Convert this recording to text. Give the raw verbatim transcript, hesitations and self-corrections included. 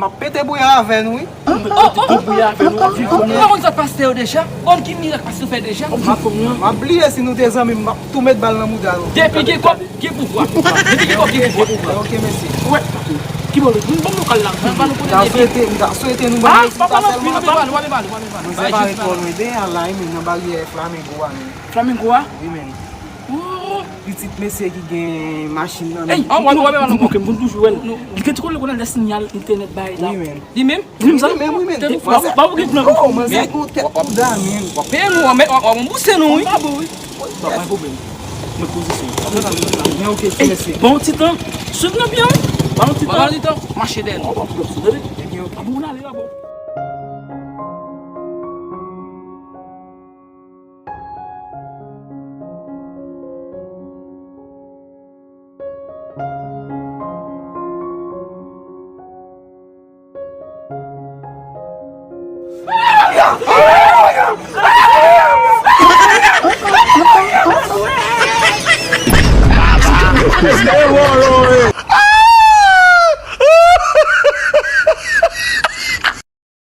m ap pete bouya avè nou, wi. Ou pa konn sa pastè yo deja? Ou konn ki mirak pastè yo fè deja? M ap bliye si nou te zanmi, m ap tou met bal nan mouda nou. Depi gen kòb, gen pouvwa. Depi gen kòb, gen pouvwa. Ok, mesye. Ou wè, ki bò l, m ban nou kal la. M ta swete, m ta swete nou ban nou ti sa sèlman. Mwen se pa ret twò lwen de a la, wi, men nan baryè Flamengo a, men. Flamengo a? Wi, men. Pitit mesye ki gen machin nan men. Ey, an, wè, wè, wè, wè, ok, m konn toujou wè l. Li gen ti kole konn al nan sinyal entènèt bay la. Wi, men. Li menm? Li menm sa? Li menm, wi, men. Tèt ou fò. Wap, wap gen plan. Oh, man, se gon tèt kou da, men. Wap peye nou, wap, wap, wap ranbouse nou, wi. Pa bon, wi. Pa gen pwoblèm. Mwen pozisyon. Gen yon kesyon, mesye. Ey, bon ti tan. Swiv nan byen, wi. Bon ti tan. Bon ti tan. Mache dèyè nou. Wap, wap, wap, tande? Ebyen, ok. Pa bon, n ale, pa bon.